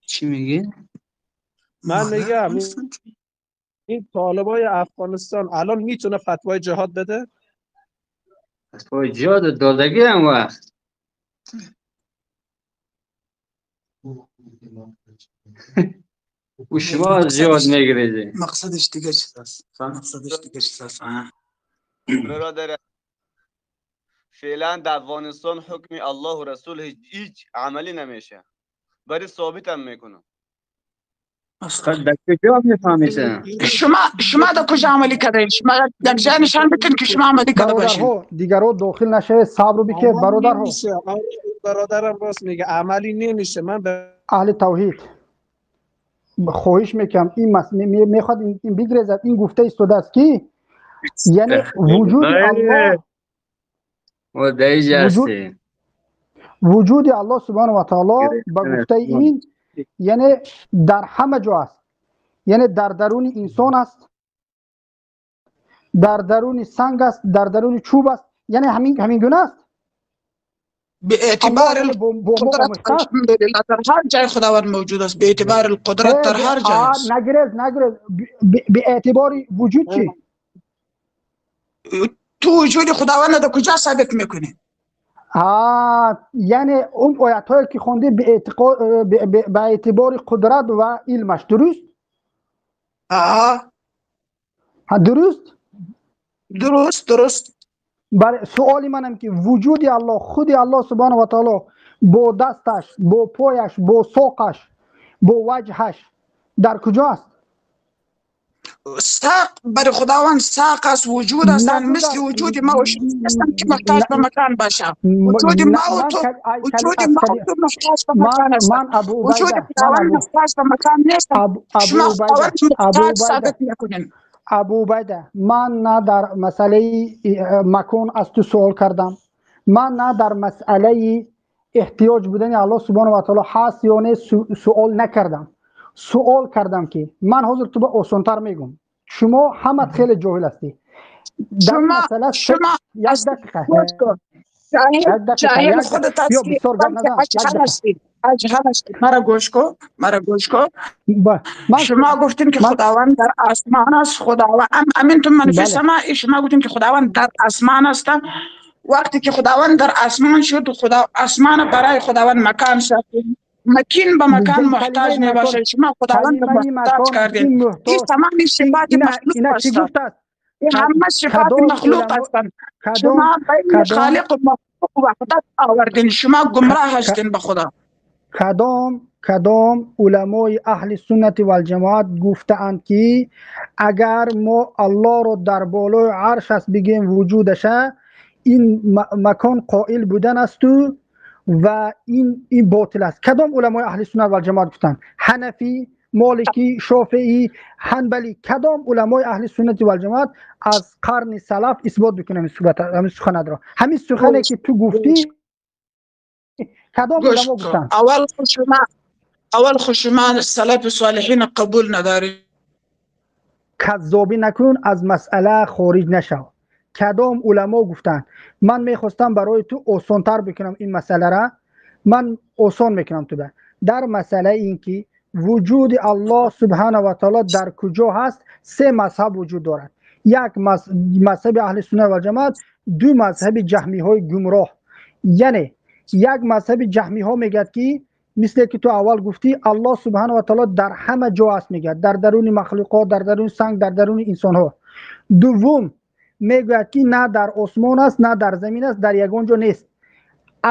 S8: چی میگی؟
S7: من میگم این طالبای افغانستان الان میتونه فتوای جهاد بده؟
S8: فتوای جهاد دادگی هم وقت و شما جهاد میگیرید.
S1: مقصدش دیگه چیز است. مقصدش دیگه چیز است.
S12: برادر فعلا در افغانستان حکم الله و رسول هیچ عملی نمیشه، برای ثابت هم میکنم.
S8: در کجا میفهمیشه؟
S1: شما در کجا عملی کرده؟ شما یک جای نشان بتین که شما عملی کرده باشین.
S2: دیگرو داخل نشه، صبر بکه برادرها.
S7: برادرم راست میگه، عملی نمیشه. من به
S2: اهل توحید خواهش میکنم، این میخواد این بگریزد. این گفته ایستاده است که یعنی وجود الله، وجود الله سبحانه و تعالی به گفته این یعنی در همه جا است، یعنی در درون انسان است، در درون سنگ است، در درون چوب است، یعنی همین گونه است.
S1: به اعتبار القدرت الحمدلله در هر جای خداوند موجود است. به اعتبار القدرت در هر جای است.
S2: نگرز به اعتبار وجود چی؟
S1: تو وجود خداوند در کجا ثابت میکنی؟
S2: یعنی اون آیت هایی که خوندی به اعتبار قدرت و علمش، درست؟ درست؟
S1: درست.
S2: برای سوالی منم که وجود الله، خود الله سبحانه و تعالی با دستش، با پایش، با ساقش، با وجهش در کجا است؟
S1: ساق برای خداوند ساق است، وجود است، مثل وجود ما و شما هستند که محتاج به مکان باشه. وجود ما و تو، وجود ما و تو محتاج به مکان است. وجود خداوند محتاج به مکان نیست. شما خداوند محتاج ثابت میکنین.
S2: ابو عبیده، من نه در مسئله مکان از تو سوال کردم، من نه در مسئله احتیاج بودن الله سبحانه و تعالی هست یا نه سوال نکردم. سوال کردم که من حاضر تو به آسان‌تر میگم، شما همه خیلی جاهل هستی در مسئله.
S1: شما
S2: یک دقیقه،
S1: جاهل خودت هستی. مرا گوش کن، مرا گوش کن. شما گفتین که خداوند در آسمان است. خداوند امنتم من فی السماء. شما گفتین که خداوند در آسمان است. وقتی که خداوند در آسمان شد، خدا آسمان برای خداوند مکان شد. مکین به مکان محتاج نباشد. شما خداوند محتاج کردین. این تمام صفات مخلوق است. این همه صفات مخلوق هستند. شما بین خالق و مخلوق وحدت آوردین. شما گمراه هستین به خدا.
S2: کدام علمای اهل سنت و الجماعت گفتند که اگر ما الله رو در بالای عرش است بگیم وجودش، ин макон қоил будан аст ва ин ботил аст. Кадом уламои аҳли суннат вал ҷамоат гуфтанд? Ҳанафӣ, моликӣ, шофеӣ, ҳанбалӣ, кадом уламои аҳли суннати вал ҷамоат аз қарни салаф исбот бикунанд ҳамин суханатро? Ҳамин сухане ки ту гуфтӣ кадом уламо гуфтанд?
S1: Аввал хушма салафи солиҳин қабул надорӣ.
S2: Каззобӣ накун, аз масъала хориҷ нашав. Кадом уламо гуфтанд? Ман мехостам барои ту осонтар бикунам ин масъаларо, ман осон мекунам ту ба дар масъалаи ин ки вуҷуди Аллоҳ субҳана ва таъоло дар куҷо ҳаст. Се мазҳаб вуҷуд дорад. Як мазҳаби аҳли суннат ва ҷамоат, ду мазҳаби ҷаҳмиҳои гумроҳ. Яъне як мазҳаби ҷаҳмиҳо мегӯяд ки мисле ки ту аввал гуфтӣ, Аллоҳ субҳана ва таъоло дар ҳама ҷо аст, мегӯяд, дар даруни махлуқот, дар даруни санг, дар даруни инсонҳо. Дуввум мегӯяд ки на дар осмон аст, на дар замин аст, дар ягон ҷо нест.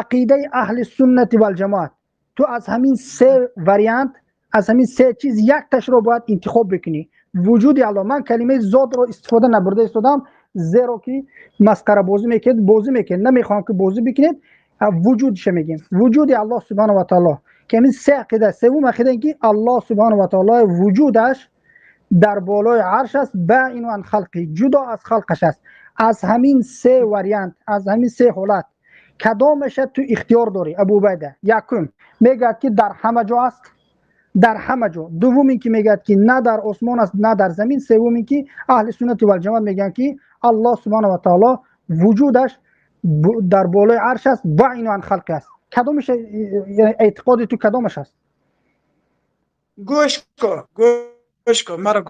S2: Ақидаи аҳли суннати вал ҷамоат, ту аз ҳамин се вариант, аз ҳамин се чиз якташро бояд интихоб бикунӣ. Вуҷуди Аллоҳ, ман калимаи зотро истифода набурда истодам, зеро ки масхарабозӣ мекунед, бозӣ мекунед, намехоҳам ки бозӣ бикунед. Вуҷудша мегӯем, вуҷуди Аллоҳ субҳана ва таъоло, ки ҳамин се ақида. Севум ақида ин ки Аллоҳ субҳана ва таъоло вуҷудаш дар болои арш аст, баину ан халқи, ҷудо аз халқаш аст. Аз ҳамин се вариант, аз ҳамин се ҳолат кадомаша ту ихтиёр дорӣ, Абу Убайда? Якум мегӯяд ки дар ҳама ҷо аст, дар ҳама ҷо. Дуввум ин ки мегӯяд ки на дар осмон аст, на дар замин. Севум ин ки аҳли суннати вал ҷамоат мегӯянд ки Аллоҳ субҳана ва таъоло вуҷудаш дар болои арш аст, баину ан халқи аст. Кадомаш эътиқоди ту кадомаш аст?
S1: Гӯш кун, гӯш кун, маро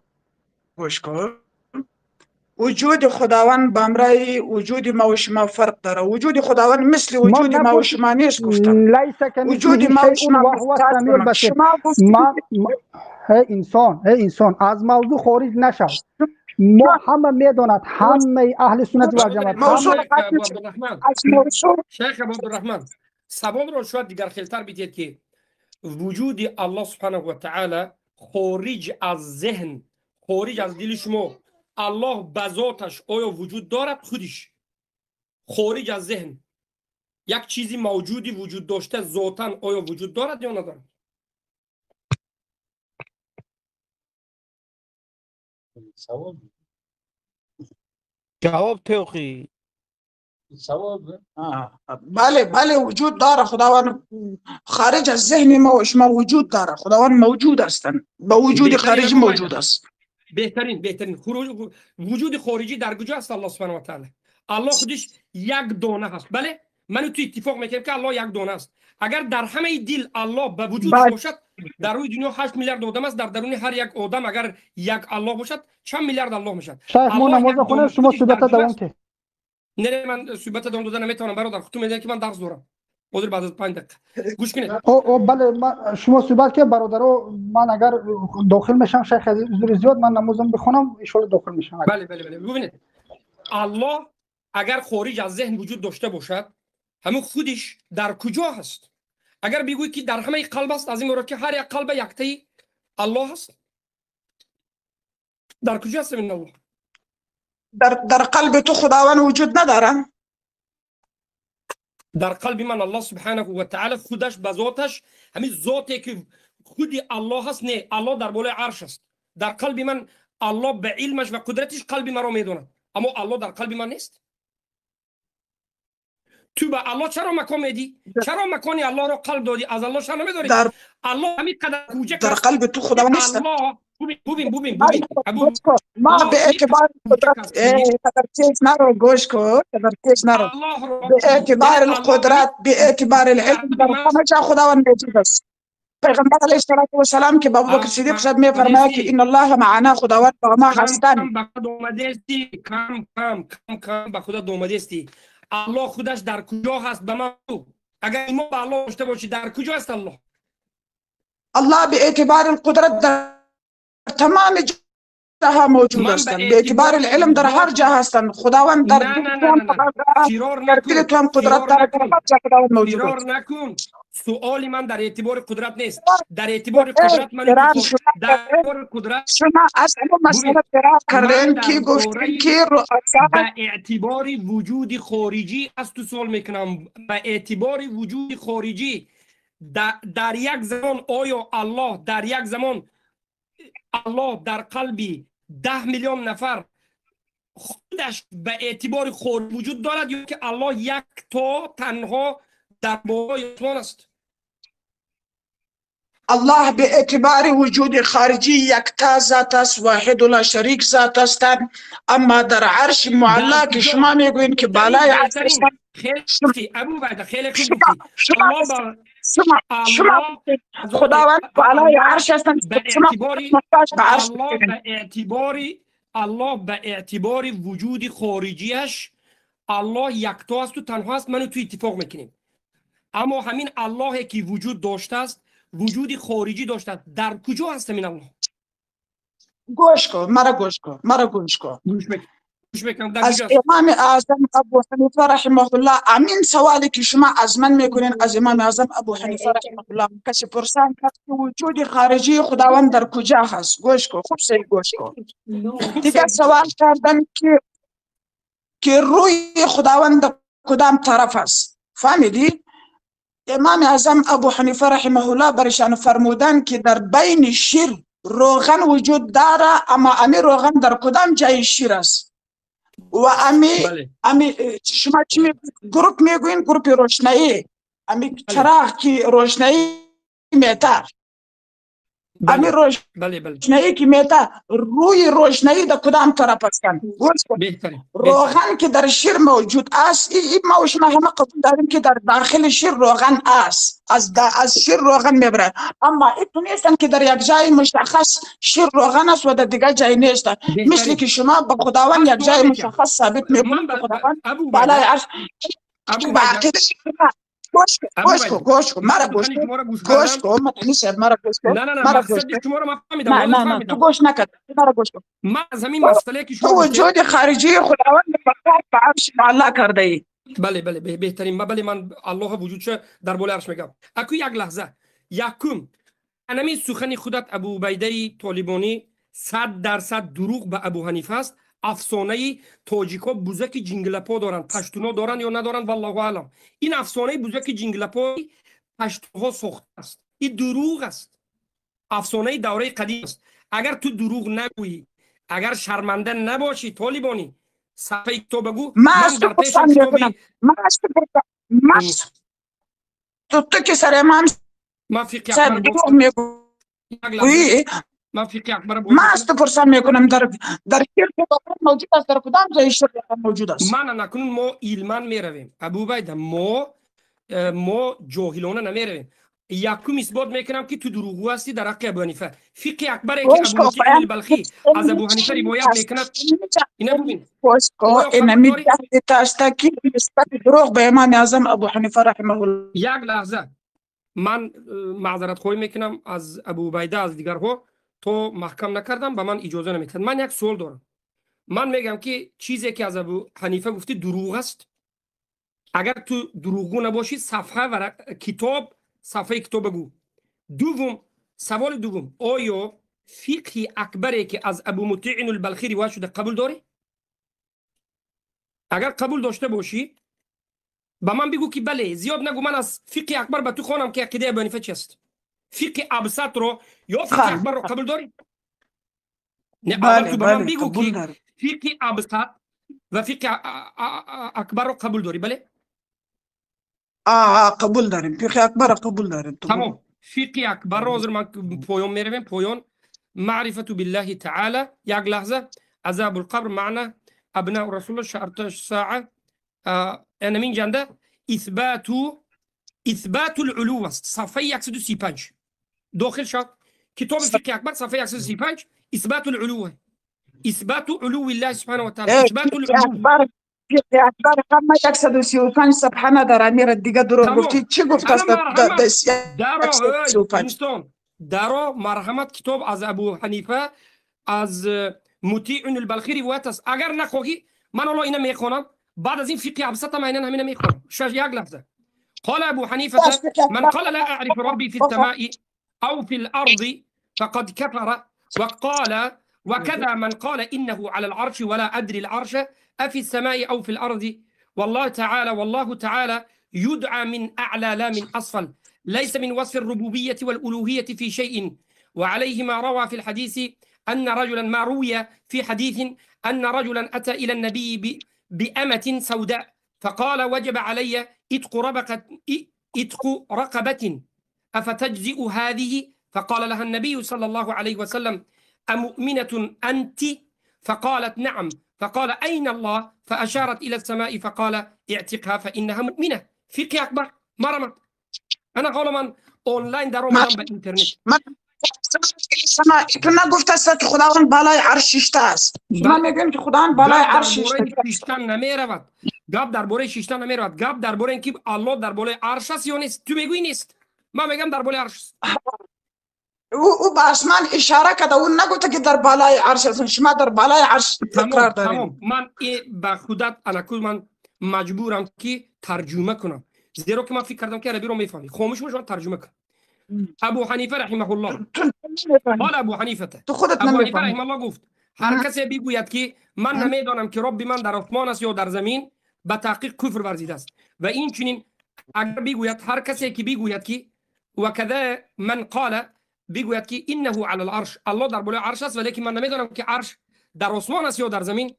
S1: гӯш кун. Вуҷуди Худованд ба ҳамроҳи вуҷуди ма ва шумо фарқ дорад. Вуҷуди Худованд мисли вуҷуди ма ва шумо нест, гуфтам. Вуҷуди ма ва шумо шумо
S2: эй инсон, эй инсон, аз мавзӯъ хориҷ нашав. Мо ҳама медонад, ҳамаи аҳли суннат ва ҷамоат.
S5: Шайх Абдурраҳман, саволро шояд дигархелтар бидиҳед ки вуҷуди Аллоҳ субҳанаҳу ва таъоло хориҷ аз зеҳн, хориҷ аз дили шумо, Аллоҳ ба зоташ оё вуҷуд дорад? Худиш хориҷ аз зеҳн як чизи мавҷуди вуҷуд дошта зотан оё вуҷуд дорад ё надорад?
S4: Ҷавоб теохи.
S1: Бале, бале, вуҷуд дорад. Худованд хориҷ аз зеҳни ма ва шумо вуҷуд дорад. Худованд мавҷуд ҳастанд, ба вуҷуди хориҷӣ мавҷуд аст.
S5: Беҳтарин, беҳтарин. Вуҷуди хориҷӣ дар куҷо аст Аллоҳ субҳанаҳу ва таъоло? Аллоҳ худиш як дона ҳаст. Бале, ману ту иттифоқ мекунем ки Аллоҳ як дона аст. Агар дар ҳамаи дил Аллоҳ ба вуҷудаш бошад, дар рӯи дунё 8 миллиард одам аст, дар даруни ҳар як одам агар як Аллоҳ бошад, чанд миллиард Аллоҳ мешавад?
S2: Шайх, мо намоз хонем, шумо суҳбатро давом диҳед.
S5: Не, не, ман суҳбатро давом дода наметавонам, бародар. Худтон медонед ки ман дарс дорам. Ҳозир баъд аз 5 дақиқа. Гӯш кунед.
S2: Бале, шумо суҳбат кунед, бародаро. Ман агар дохил мешавам, шайх азиз, узри зиёд, ман намозам бихонам, иншоалло дохил мешавам.
S5: Бале, бале, бале. Бубинед, Аллоҳ агар хориҷ аз зеҳн вуҷуд дошта бошад, ҳамун худиш дар куҷо ҳаст? Агар бигӯӣ ки дар ҳамаи қалб аст, аз ин иборат ки ҳар як қалба яктаи Аллоҳ ҳаст, дар куҷо аст ин Аллоҳ?
S1: Дар қалби ту Худованд вуҷуд надорад?
S5: Дар қалби ман Аллоҳ субҳанаҳу ва таъоло худаш ба зоташ, ҳамин зоте ки худи Аллоҳ ҳаст, не, Аллоҳ дар болои арш аст. Дар қалби ман Аллоҳ ба илмаш ва қудратиш қалби маро медонад, аммо Аллоҳ дар қалби ман нест. Ту ба Аллоҳ чаро макон медӣ? Чаро макони Аллоҳро қалб додӣ? Аз Аллоҳ шарм намедорӣ? Аллоҳ ҳамин қадар кӯчак
S1: дар қалби ту Худованд нест.
S5: Бубин, бубин, бубин.
S1: Ма ба эътибори қудрат, қадар тез наро, гӯш кун, қадар тез наро. Ба эътибори қудрат, ба эътибори илм, дар ҳама ҷо Худованд мавҷуд аст. Пайғамбар алайҳи салоту вассалом ки ба Абубакр Сиддиқ шад мефармояд ки инналлоҳа маъана, Худованд бо мо ҳастанд.
S5: Ба худ омадести, кам кам кам кам ба худат омадести. Аллоҳ худаш дар куҷо ҳаст? Ба ман бигӯ. Агар имон ба Аллоҳ дошта бошӣ, дар куҷо аст Аллоҳ?
S1: Аллоҳ ба эътибори қудрат дар тамоми ҷоҳо мавҷуд ҳастанд. Ба эътибори илм дар ҳар ҷо ҳастанд. Худованд дар дили ту ҳам қудрат дорад, дар ҳар ҷо Худованд мавҷуд аст.
S5: Фирор накун, Суоли ман дар эътибори қудрат нест. Дар эътибори қудрат ман дар эътибори қудрат
S1: шумо аз ҳамон масъала фирор кардем ки гуфтем ки
S5: ба эътибори вуҷуди хориҷӣ аз ту суол мекунам. Ба эътибори вуҷуди хориҷӣ дар як замон оё Аллоҳ дар як замон Аллоҳ дар қалби 10 миллион нафар худаш ба эътибори хориҷ вуҷуд дорад ё ки Аллоҳ якто танҳо дар болои осмон аст?
S1: الله به اعتبار وجود خارجی یکتا ذات است، واحد لا شریک ذات هستند. اما در عرش معلا که شما میگوین که بالای عرش است،
S5: خیلی ابو بعد خیلی خوب گفتی.
S1: شما خداوند بالای عرش هستند، شما محتاج به عرش.
S5: الله به اعتبار وجود خارجیش الله یکتا است و تنها است. منو تو اتفاق میکنیم. اما همین الله که وجود داشته است، وجود خارجی داشته است، در کجا هست این الله؟
S1: گوش کن، مرا گوش کن، مرا گوش کن.
S5: گوش میکنم. در
S1: از امام اعظم ابو حنیفه رحمه الله امین سوالی که شما از من میکنین، از امام اعظم ابو حنیفه رحمه الله کسی پرسان کرد که وجود خارجی خداوند در کجا هست؟ گوش کن، خوب سعی گوش کن. دیگر سوال کردن که روی خداوند در کدام طرف است؟ فهمیدی؟ امام اعظم ابو حنیفه رحمه الله برشان فرمودن که در بین شیر روغن وجود داره، اما امی روغن در کدام جای شیر است؟ و امی شما چی گروپ میگوین؟ گروپ روشنایی، امی چراغ که روشنایی میته، امی روشنایی که میته، روی روشنایی در کدام طرف هستند؟ روغن که در شیر موجود است، این ما و شما همه قبول داریم که در داخل شیر روغن است، از شیر روغن میبره. اما این نیستن که در یک جای مشخص شیر روغن است و در دیگر جای نیست. مثل که شما به خداوند یک جای مشخص ثابت میکنید، خداوند بالای عرش. با عقیده گوش کن، گوش کن، گوش کن، مرا گوش کن، گوش کن، مرا گوش کن، مرا گوش کن. نه نه نه، تو گوش نکرد، مرا گوش کن.
S5: من از همین مسئله که شما
S1: تو وجود خارجی خداوند فقط به عرش معلا کرده ای.
S5: بله بله، بهترین. بله، من الله وجودش در بالای عرش میگم. اکو یک لحظه، یکم انمی سخن خودت ابو عبیده طالبانی 100% دروغ به ابو حنیفه است. افسانه تاجیکا بوزک جینگلپا دارند، پشتونا دارند یا ندارند والله اعلم. این افسانه بوزک جینگلپا پشتوها ساخته است، این دروغ است، افسانه دوره قدیم است. اگر تو دروغ نگویی، اگر شرمنده نباشی طالبانی، صفحه تو بگو.
S1: من در پیش کتابی من تو که سر امام
S5: من فقه اکبر
S1: میگویی،
S5: من فقه اکبر
S1: من از تو پرسان میکنم در شیر موجود است، در کدام جای شیر موجود است؟
S5: من نکنون ما علما میرویم ابو عبیده، ما جاهلانه نمیرویم. یکم اثبات میکنم که تو دروغگو هستی در حق ابو حنیفه. فقه اکبر که ابو مطیع البلخی از ابو حنیفه روایت میکند، اینا ببین
S1: اینمی که نسبت دروغ به امام اعظم ابو حنیفه رحمه الله.
S5: یک لحظه، من معذرت خواهی میکنم از ابو عبیده، از دیگرها تو محکم نکردم، به من اجازه نمیدن. من یک سوال دارم. من میگم که چیزی که از ابو حنیفه گفتی دروغ است. اگر تو دروغگو نباشی، صفحه و کتاب، صفحه کتاب بگو. دوم، سوال دوم، آیا فقه اکبری که از ابو مطیع البلخی روایت شده قبول داری؟ اگر قبول داشته باشی به من بگو که بله، زیاد نگو. من از فقه اکبر به تو خوانم که عقیده ابو حنیفه چیست. فقه ابسط رو یا فقه اکبر رو قبول داری؟ نه، اول تو به من بگو که فقه ابسط و فقه اکبر رو قبول داری؟ بله؟
S1: قبول داریم، فقه اکبر قبول داریم.
S5: تمام. فقه اکبر رو حاضر من پایان میرویم. پایان معرفت بالله تعالی. یک لحظه، عذاب القبر معنا ابناء رسول الله 14 ساعه. انا من جنده اثبات العلو است. صفحه 135 داخل شد کتاب فقه اکبر، صفحه 135 اثبات العلو، اثبات علو الله سبحانه وتعالى، اثبات العلو.
S1: فقه اکبر هم 135 صفحه نداره. امیر دیگه دروغ گفتی. چی گفت است؟
S5: 135 درو مرحمت کتاب از ابو حنیفه از مطیع البلخی روایت است. اگر نخواهی من حالا اینو میخوانم، بعد از این فقه ابسط هم عینا همینو میخوانم. شاید یک لحظه. قال أبو حنيفة من قال لا أعرف ربي في السماء أو في الأرض فقد كفر. وقال وكذا من قال إنه على العرش ولا أدري العرش أفي السماء أو في الأرض. والله تعالى والله تعالى يدعى من أعلى لا من أسفل، ليس من وصف الربوبية والألوهية في شيء. وعليه ما روى في الحديث أن رجلا ما روي في حديث أن رجلا أتى إلى النبي بأمة سوداء فقال وجب علي إتق رقبة أفتجزئ هذه؟ فقال لها النبي صلى الله عليه وسلم أمؤمنة أنت؟ فقالت نعم. فقال أين الله؟ فأشارت إلى السماء فقال اعتقها فإنها مؤمنة. فقه أكبر مرمت. أنا قول من أونلاين در اومدم به اینترنت.
S1: من گفته است که خداوند بالای عرش ششته است. من میگم که خداوند بالای عرش
S5: ششته نمیرود. گپ درباره ششته نمیرود. گپ درباره اینکه الله در بالای عرش است یا نیست. تو میگویی نیست. من میگم در بالای عرش است.
S1: او به آسمان اشاره کرده، او نگفته که در بالای عرش است. شما در بالای عرش اقرار دارید.
S5: تمام. من به خودت الکل من مجبورم که ترجمه کنم، زیرا که من فکر کردم که عربی رو میفهمی. خاموش باش، من ترجمه کنم. ابو حنیفه رحمه الله قال ابو حنیفه، ابو حنیفه رحمه الله گفت هر کسی بگوید که من نمیدانم که رب من در آسمان است یا در زمین، به تحقیق کفر ورزیده است. و این چنین اگر بگوید هر کسی که بگوید که وکذا من قال بگوید که انه علی العرش، الله در بالای عرش است ولیکن من نمیدانم که عرش در آسمان است یا در زمین،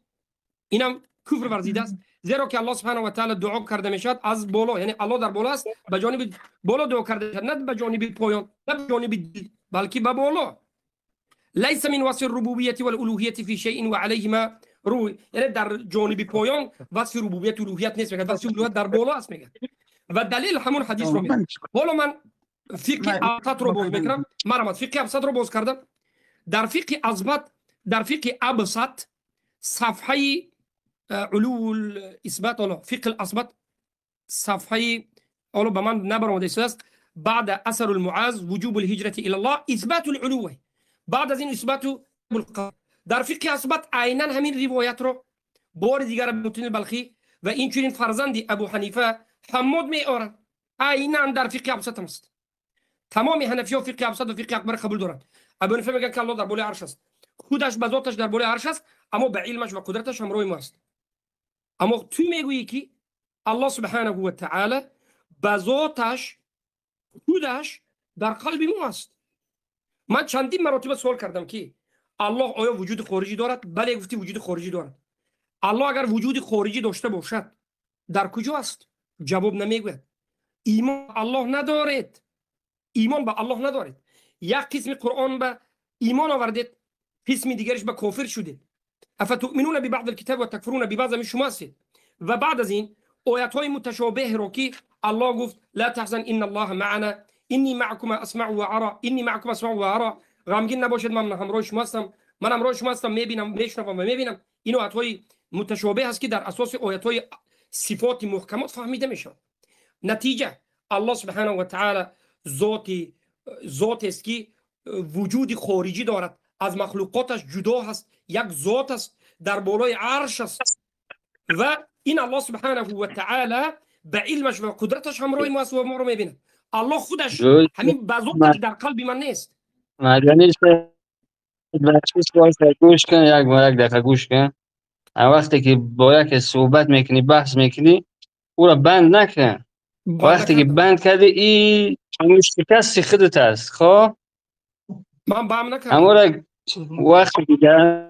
S5: اینم کفر ورزیده است. زیرا که الله سبحانه و تعالی دعا کرده میشد از بالا، یعنی الله در بالا است، به جانب بالا دعا کرده میشد، نه به جانب پایان، نه به جانب دل، بلکه به بالا. لیس من وصف الربوبیت والالوهیت فی شیء و علیه ما روی، یعنی در جانب پایان وصف ربوبیت و الوهیت نیست، میگه وصف الوهیت در بالا است میگه. و دلیل همون حدیث رو میگه. حالا من فقه ابسط رو باز میکنم. مرحمت، فقه ابسط رو باز کردم. در فقه ابسط، در فقه ابسط صفحه علو الاثبات، ولا فقه الاثبات صفحه اولو به من نبرآمده است. بعد اثر المعاذ وجوب الهجرة الى الله اثبات العلو، بعد از این اثبات القدر. در فقه اثبات عینا همین روایت رو بار دیگر متن بلخی و این چنین فرزند ابو حنیفه حمود می آورند. عینا در فقه ابسط است. تمام حنفی ها فقه ابسط و فقه اکبر قبول دارند. ابو حنیفه میگه که الله در بالای عرش است، خودش به ذاتش در بالای عرش است، اما به علمش و قدرتش همراه ما است. اما تو میگویی که الله سبحانه و تعالی به ذاتش خودش در قلب ما است. من چندین مراتب سوال کردم که الله آیا وجود خارجی دارد؟ بله، گفتی وجود خارجی دارد. الله اگر وجود خارجی داشته باشد در کجا است؟ جواب نمیگوید. ایمان الله ندارد. ایمان به الله ندارد. یک قسم قرآن به ایمان آوردید، قسم دیگرش به کافر شدید. افتؤمنون ببعض الكتاب و تکفرون ببعض، می شما هستید. و بعد از این آیت های متشابه رو که الله گفت لا تحزن ان الله معنا انی معکم اسمع و ارى، انی معکم اسمع و ارى، غمگین نباشید من همراه شما هستم، من همراه شما هستم، میبینم، میشنوم و میبینم. این آیت های متشابه هست که در اساس آیت های صفات محکمات فهمیده میشه. نتیجه الله سبحانه و تعالی ذات است که وجود خارجی دارد، از مخلوقاتش جدا هست، یک ذات است، در بالای عرش است و این الله سبحانه و تعالی به علمش و قدرتش همراه ما است و ما رو میبیند. الله خودش همین به ذاتش در قلب من نیست.
S8: مدنی گوش کن، یک دقیقه گوش کن. وقتی که با یک صحبت میکنی، بحث میکنی، او را بند نکن. وقتی که بند کردی این شکست خودت است. خب
S5: من بند نکردم.
S8: اما وقتی که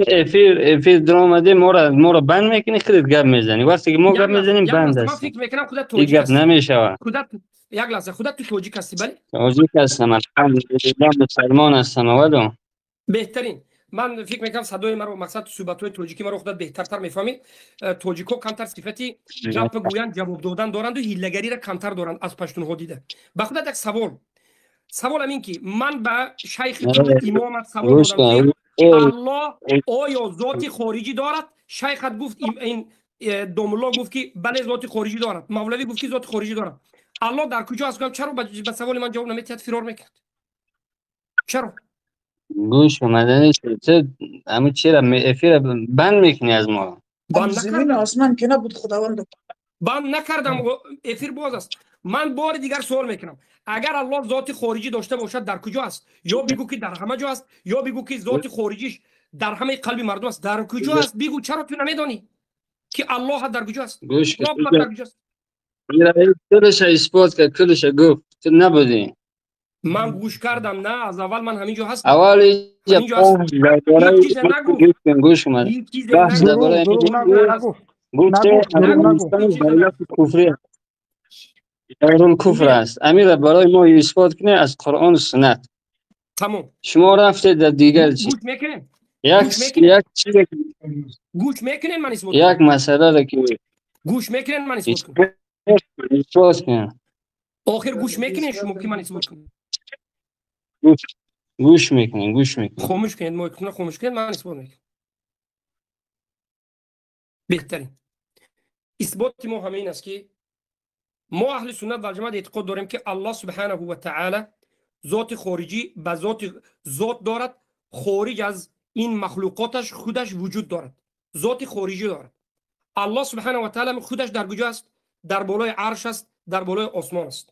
S8: افیر در آمده ما را بند میکنی، خودت گپ میزنی. وقتی که ما گپ میزنیم بند است.
S5: من فکر میکنم خودت توجیه
S8: گپ نمیشود.
S5: خودت یک لحظه، خودت تو توجیه هستی؟ بله
S8: توجیه هستم، الحمدلله مسلمان هستم. اولو
S5: بهترین. من فکر میکنم صدای مرا، مقصد صحبت‌های توجیکی مرا خودت بهترتر میفهمی. توجیکو کمتر صفتی گپ گویند، جواب دادن دارند و هیله‌گری را کمتر دارند از پشتون‌ها دیده. به خودت یک سوال این که من به شیخ امامت سوال دادم که الله آیا ذات خارجی دارد؟ شیخت گفت، این دوملا گفت که بله ذات خارجی دارد، مولوی گفت که ذات خارجی دارد. الله در کجا است؟ چرا به سوال من جواب نمیدید؟ فرار میکرد. چرا؟
S8: گوش مدنی چه همون چرا افیر بند میکنی از ما؟
S1: زمین آسمان که نبود خداوند.
S5: Банд накардам, эфир боз аст. Ман бори дигар суол мекунам: агар Аллоҳ зоти хориҷӣ дошта бошад, дар куҷо аст? Ё бигӯ, ки дар ҳама ҷо аст, ё бигӯ, ки зоти хориҷиш дар ҳамаи қалби мардум аст. Дар куҷо аст? Бигӯ. Чаро ту намедонӣ, ки Аллоҳ дар куҷо аст? Дар куҷо аст?
S8: Кулаша исбот кард, кулаша гуфт, ту набудӣ.
S5: Ман гӯш кардам, на аз аввал, ман ҳамин ҷо ҳастам.
S8: Аввал гӯш кун, баҳс дар бораи гуфте Афғонистон давлати куфрӣ, дорулкуфр аст. Амира барои мо исбот кунед аз Қуръону суннат.
S5: Тамом.
S8: Шумо рафтед дар дигар чиз.
S5: Гӯш мекунем.
S8: Як чизе
S5: гӯш мекунем, ман исбот
S8: як масъаларо ки
S5: гӯш мекунем, ман исбот кунам.
S8: Исбот кунем.
S5: Охир гӯш мекунем шумо, ки ман исбот кунам.
S8: Гӯш мекунем, гӯш мекунем.
S5: Хомӯш кунед, мойкуна хомӯш кунед, ман исбот мекунам. Беҳтарин исботи мо ҳамин аст, ки мо аҳли суннат вал ҷамоат эътиқод дорем, ки Аллоҳ субҳанаҳу ва таъала зоти хориҷӣ ба зоти зот дорад, хориҷ аз ин махлуқоташ худаш вуҷуд дорад, зоти хориҷӣ дорад. Аллоҳ субҳанаҳу ва таъала худаш дар куҷо аст? Дар болои арш аст, дар болои осмон аст.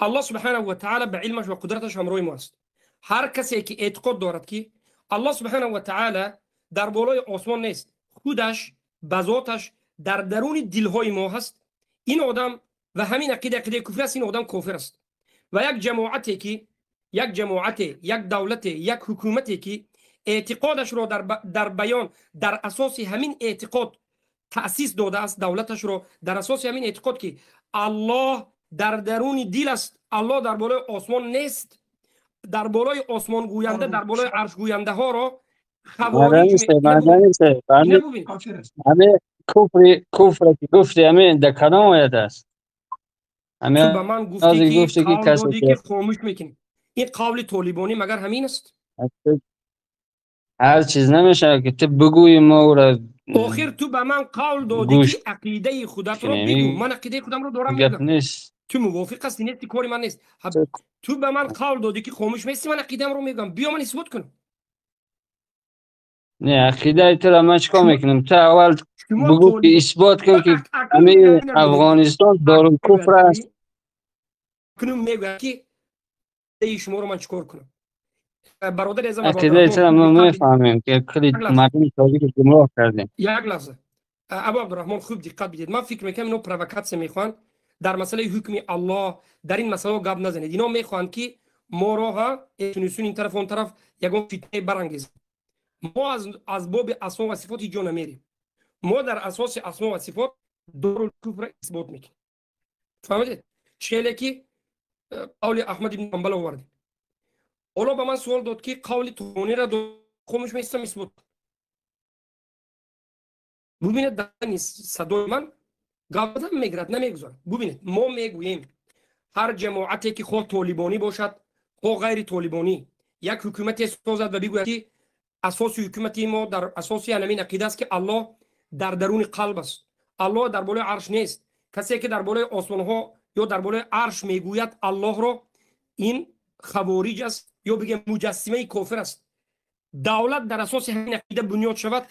S5: Аллоҳ субҳанаҳу ва таъала ба илмаш ва қудраташ ҳамроҳи мо аст. Ҳар касе ки эътиқод дорад, ки Аллоҳ субҳанаҳу ва таъала дар болои осмон нест, худаш ба зоташ дар даруни дилҳои мо ҳаст, ин одам ва ҳамин ақида ақидаи куфр аст, ин одам кофир аст. Ва як ҷамоате ки, як ҷамоате, як давлате, як ҳукумате ки эътиқодашро дар баён дар асоси ҳамин эътиқод таъсис додааст, давлаташро дар асоси ҳамин эътиқод, ки Аллоҳ дар даруни дил аст, Аллоҳ дар болои осмон нест, дар болои осмон гӯянда, дар болои арш гӯяндаҳоро хавориҷ.
S8: Куфре ки гуфти, ҳамин дар кадом оят аст?
S5: Ту ба ман гуфтӣ, ки қавл додӣ, ки хомӯш мекунӣ. Ин қавли толибонӣ магар ҳамин аст?
S8: Ҳар чиз намешавад, ки ту бигӯӣ, мо ӯро
S5: Охир ту ба ман қавл додӣ, ки ақидаи худатро бигӯ. Ман ақидаи худамро дорам, мегӯям. Ту мувофиқ ҳастӣ, нести, кори ман нест. Ту ба ман қавл додӣ, ки хомӯш мести, ман ақидаамро мегӯям. Биё, ман исбот кунам.
S8: Не, ақидаи туро ман чикор мекунам? Ту аввал бигӯ, ки исбот кун, ки ҳамин Афғонистон дорулкуфр аст.
S5: Кунум мегӯяд, ки шуморо ман чикор кунам, бародари азам?
S8: Ақидаи туро мо мефаҳмем, ки кулли мардуми тоҷикро гумроҳ кардем.
S5: Як лаҳза, Абу Абдураҳмон, хуб диққат бидиҳед. Ман фикр мекунам, ино провокатсия мехоҳанд. Дар масъалаи ҳукми Аллоҳ, дар ин масъалаҳо гап назанед. Ино мехоҳанд, ки моро ҳа сун ин тараф, он тараф ягон фитнае барангезанд. Мо аз боби асмо ва сифот ҳеҷ ҷо намерем. Мо дар асоси асмо ва сифот дорулкуфрро исбот мекунем. Фаҳмидед? Челе ки қавли Аҳмад ибн Ҳанбал овардем. Ҳоло ба ман суол дод, ки қавли толибониро хомӯш меистам, исбот. Бубинед, садои ман гапзан мегирад, намегузорад. Бубинед, мо мегӯем, ҳар ҷамоате ки хоҳ толибонӣ бошад, хоҳ ғайри толибонӣ, як ҳукумате созад ва бигӯяд, ки асоси ҳукумати мо дар асоси ҳамин ақида аст, ки Аллоҳ дар даруни қалб аст, Аллоҳ дар болои арш нест, касе ки дар болои осмонҳо ё дар болои арш мегӯяд Аллоҳро, ин хавориҷ аст ё бигем муҷассимаи кофир аст. Давлат дар асоси ҳамин ақида бунёд шавад,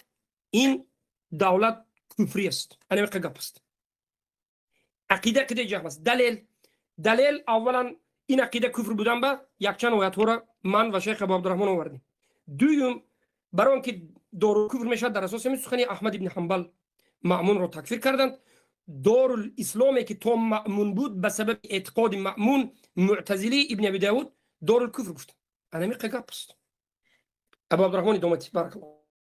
S5: ин давлат куфрӣ аст. Анамиқа гап аст. Ақида ақидаи ҷаҳм аст. Далел, аввалан, ин ақида куфр будан ба якчанд оятҳоро ман ва шайх Абу Абдураҳмон овардем. Дуюм, барои он ки дорулкуфр мешавад, дар асоси ҳамин сухани Аҳмад ибни Ҳанбал Маъмунро такфир карданд. Дорулисломе ки то Маъмун буд, ба сабаби эътиқоди Маъмун муътазилӣ, Ибни Аби Давуд дорулкуфр гуфтанд. Анамиқа гап аст. Абу Абдураҳмон, идома диҳ, баракаллоҳ.